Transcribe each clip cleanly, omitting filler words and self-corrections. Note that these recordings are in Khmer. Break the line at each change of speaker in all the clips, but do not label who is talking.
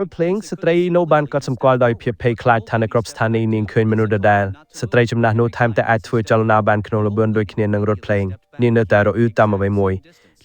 រថភ្លើងស្ត្រីនោះបានកត់សម្គាល់ដោយភាពភ័យខ្លាចថានៅគ្រប់ស្ថានីយ៍នាងឃើញមនុស្សដដែលស្ត្រីចំណាស់នោះថែមទាំងអាចធ្វើចលនាបានក្នុងល្បឿនដូចគ្នានឹងរថភ្លើងនាងនៅតែរអ៊ូតាមអ្វីមួយ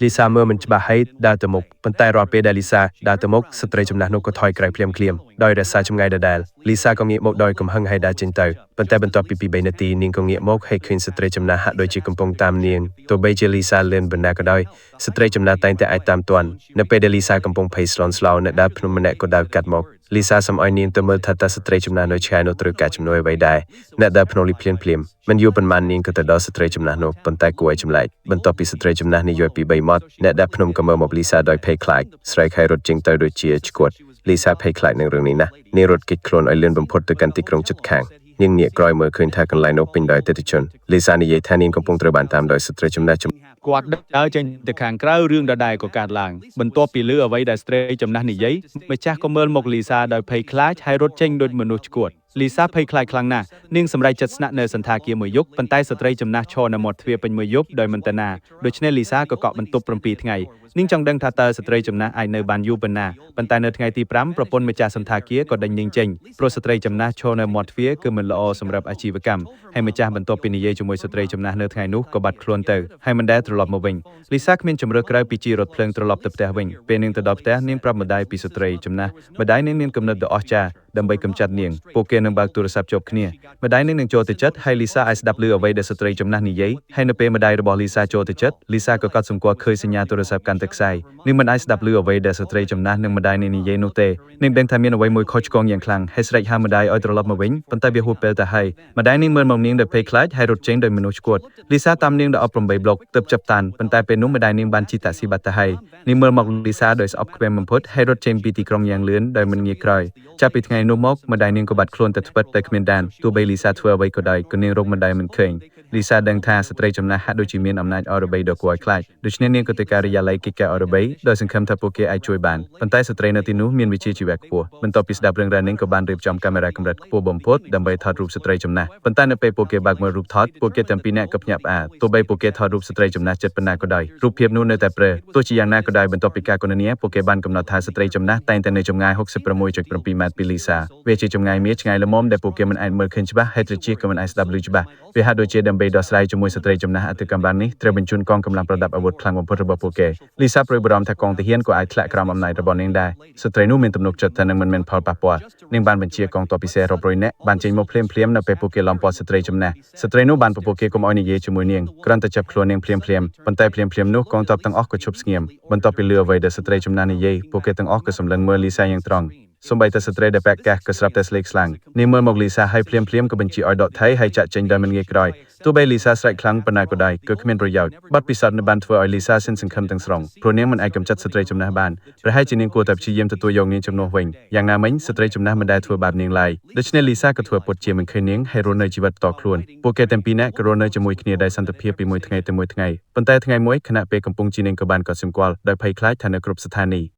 លីសាមើលមិនច្បាស់ហើយដើរទៅមុខប៉ុន្តែរាល់ពេលដែលលីសាដើរទៅមុខស្ត្រីចំណាស់នោះក៏ថយក្រោយភ្លាមៗដោយរក្សាចម្ងាយដដែលលីសាក៏ងាកមកដោយកំហឹងហើយដើរចេញទៅប៉ុន្តែបន្ទាប់ពីពី3នាទីនាងក៏ងាកមកហើយឃើញស្ត្រីចំណាស់ហាក់ដូចជាកំពុងតាមនាងទោះបីជាលីសាលឿនប៉ុណ្ណាក៏ដោយស្ត្រីចំណាស់តែងតែអាចតាមទាន់នៅពេលដែលលីសាកំពុងភ័យស្លន់ស្លោអ្នកដើរភ្នំម្នាក់ក៏ដើរកាត់មកលីសាសុំឲ្យនាងទៅមើលថាតើស្ត្រីចំណាស់នៅឆ្ងាយនោះត្រូវការជំនួយអ្វីដែរអ្នកដើរភ្នំលីភ្លាមភ្លាមមិនយូរប៉ុន្មាននាងក៏ទៅដល់ស្ត្រីចំណាស់នោះប៉ុន្តែគួរឲ្យចម្លែកបន្ទាប់ពីស្ត្រីចំណាស់និយាយពីបីមាត់អ្នកដើរភ្នំក៏មើលមកលីសាដោយភ័យខ្លាចស្រែកឲ្យរត់ចេញទៅដូចជាឆ្កួតលីសាភ័យខ្លាចនឹងរឿងនេះណាស់នាងរត់គេចខ្លួនឲ្យលឿនបំផុតទៅកាន់ទីក្រុងជិតខាងនាងងាកក្រោយមើលឃើញថាកន្លែងនោះពេញដោយអតិថិជនលីសានិយាយថានាងកំពុងត្រូវបានតាមដោយស្ត្រីចំណាស់
គាត់ដើរចេញទៅខាងក្រៅរឿងដដែលក៏កើតឡើងបន្ទាប់ពីឮអ្វីដែលស្ត្រីចំណាស់និយាយម្ចាស់ក៏មើលមកលីសាដោយភ័យខ្លាចហើយរត់ចេញដូចមនុស្សឆ្កួតលីសាភ័យខ្លាចខ្លាំងណាស់នាងសម្រេចចិត្តស្នាក់នៅសណ្ឋាគារមួយយប់ប៉ុន្តែស្ត្រីចំណាស់ឈរនៅមាត់ទ្វារពេញមួយយប់ដោយមិនទៅណាដូច្នេះលីសាក៏កក់បន្ទប់7ថ្ងៃនាងចង់ដឹងថាតើស្ត្រីចំណាស់អាចនៅបានយូរប៉ុណ្ណាប៉ុន្តែនៅថ្ងៃទី5ប្រពន្ធម្ចាស់សណ្ឋាគារក៏ដេញនាងចេញព្រោះស្ត្រីចំណាស់ឈរនៅមាត់ទ្វារគឺមិនល្អសម្រាប់អាជីវកម្មហើយម្ចាស់បន្ទាប់ពីនិយាយជាមួយស្ត្រីចំណាស់នៅថ្ងៃនោះក៏បាត់ខ្លួនទៅហើយមិនដែលត្រឡប់មកវិញលីសាគ្មានជម្រើសក្រៅពីជិះរថភ្លើងត្រឡប់ទៅផ្ទះវិញពេលនាងទៅដល់ផ្ទះនាងប្រាប់ម្ដាយពីស្ត្រីចំណាស់ម្ដាយនាងមានគំនិតដ៏អស្ចារ្យដើម្បីកម្ចាត់នាងពួកគេនឹងបើកទូរស័ព្ទជួបគ្នាម្ដាយនាងនឹងចូលទៅចិត្តហើយលីសាអាចស្ដាប់ឮអ្វីដែលស្ត្រីចំណាស់និយាយហើយនៅពេលម្ដាយរបស់លីសាចូលទៅចិត្តលីសាក៏កត់សម្គាល់ឃើញសញ្ញាទូរស័ព្ទកាន់តែខ្សែនាងមិនអាចស្ដាប់ឮអ្វីដែលស្ត្រីចំណាស់និងម្ដាយនាងនិយាយនោះទេនាងដឹងថាមានអ្វីមួយខុសឆ្គងយ៉ាងខ្លាំងហើយស្រែកហៅម្ដាយឲ្យត្រឡប់មកវិញប៉ុន្តែវាហួសពេលទៅហើយម្ដាយនាងមើលមកនាងដោយភ័យខ្លាចហើយរត់ចេញដោយមនុស្សឆ្កួតលីសាតាមនាងដល់8ប្លុកទើបចាប់តានប៉ុន្តែពេលនោះម្ដាយនាងបានជិះតាក់ស៊ីបាត់ទៅហើយនាងមើលមកលីសាដោយស្អប់ខ្ពើមបំផុតហើយរត់ចេញពីទីក្រុងយ៉ាងលឿនដោយមិនងាកក្រោយចាប់ពីថ្ងៃនោះមកម្ដាយនាងក៏បាត់ខ្លួនទៅត្បិតតែគ្មានដានទោះបីលីសាធ្វើអ្វីក៏ដោយក៏នាងរកម្ដាយមិនឃើញលីសាដឹងថាស្ត្រីចំណាស់ហាក់ដូចជាមានអំណាចអរបីដ៏គួរឲ្យខ្លាចដូច្នេះនាងក៏ទៅការិយាល័យកិច្ចការអរបីដោយសង្ឃឹមថាពួកគេអាចជួយបានប៉ុន្តែស្ត្រីនៅទីនោះមានវិជ្ជាជីវៈខ្ពស់បន្ទាប់ពីស្ដាប់រឿងរ៉ាវនាងក៏បានរៀបចំកាមេរ៉ាកម្រិតខ្ពស់បំផុតដើម្បីថតរូបស្ត្រីចំណាស់ប៉ុន្តែនៅពេលពួកគេបើកមើលរូបថតពួកគេទាំងពីរនាក់ក៏ភ្ញាក់ផ្អើលទោះបីពួកគេថតរូបស្ត្រីចំណាស់ចិត្តប៉ុណ្ណាក៏ដោយរូបភាពនោះនៅតែព្រើទោះជាយ៉ាងណាក៏ដោយបន្ទាប់ពីការគណនាពួកគេបានកំណត់ថាស្ត្រីចំណាស់តែងតែនៅចម្ងាយ66.7ម៉ែត្រពីលីសាវាជាចម្ងាយមាសឆ្ងាយល្មមដែលពួកគេមិនអាចមើលឃើញច្បាស់ហើយត្រចៀកក៏មិនអាចស្ដាប់ឮច្បាស់វាហាក់ដូចជាដើម្បីដោះស្រាយជាមួយស្ត្រីចំណាស់អតិកម្លាំងនេះត្រូវបញ្ជូនកងកម្លាំងប្រដាប់អាវុធខ្លាំងបំផុតរបស់ពួកគេលីសាព្រួយបារម្ភថាកងទាហានក៏អាចធ្លាក់ក្រោមអំណាចរបស់នាងដែរស្ត្រីនោះមានទំនុកចិត្តថានឹងមិនមានផលប៉ះពាល់នាងបានបញ្ជាកងទ័ពពិសេសរាប់រយនាក់បានចេញមកភ្លាមៗនៅពេលពួកគេឡោមព័ទ្ធស្ត្រីចំណាស់ស្ត្រីនោះបានពពួកគេកុំឲ្យនិយាយជាមួយនាងគ្រាន់តែចាប់ខ្លួននាងភ្លាមៗប៉ុន្តែភ្លាមៗនោះកងទ័ពទាំងអស់ក៏ឈប់ស្ងៀមបន្ទាប់ពីលឺអ្វីដែលស្ត្រីចំណាស់និយាយពួកគេទាំងអស់ក៏សម្លឹងមើលលីសាយ៉ាងត្រង់សូម្បីតែស្ត្រីដែលពាក់កាសក៏ស្រាប់តែស្លេកស្លាំងនាងមើលមកលីសាហើយភ្លាមៗក៏បញ្ជាឲ្យដកថៃហើយចាក់ចេញដោយមិនងាកក្រោយទោះបីលីសាស្រែកខ្លាំងប៉ុណ្ណាក៏ដោយក៏គ្មានប្រយោជន៍បទពិសោធន៍នេះបានធ្វើឲ្យលីសាសិនសង្ឃឹមទាំងស្រុងព្រោះនាងមិនអាចកម្ចាត់ស្ត្រីចំណាស់បានប្រហែលជានាងគួរតែព្យាយាមទទួលយកនាងជំនួសវិញយ៉ាងណាមិញស្ត្រីចំណាស់មិនដែលធ្វើបាបនាងឡើយដូច្នេះលីសាក៏ធ្វើពុតជាមិនឃើញនាងហើយរស់នៅជីវិតតខ្លួនពួកគេទាំងពីរនាក់ក៏រស់នៅជាមួយគ្នាដោយសន្តិភាពពីមួយថ្ងៃទៅមួយថ្ងៃប៉ុន្តែថ្ងៃមួយខណៈពេលកំពុងជានាងក៏បានកត់សម្គាល់ដោយភ័យខ្លាចថានៅគ្រប់ស្ថានីយ៍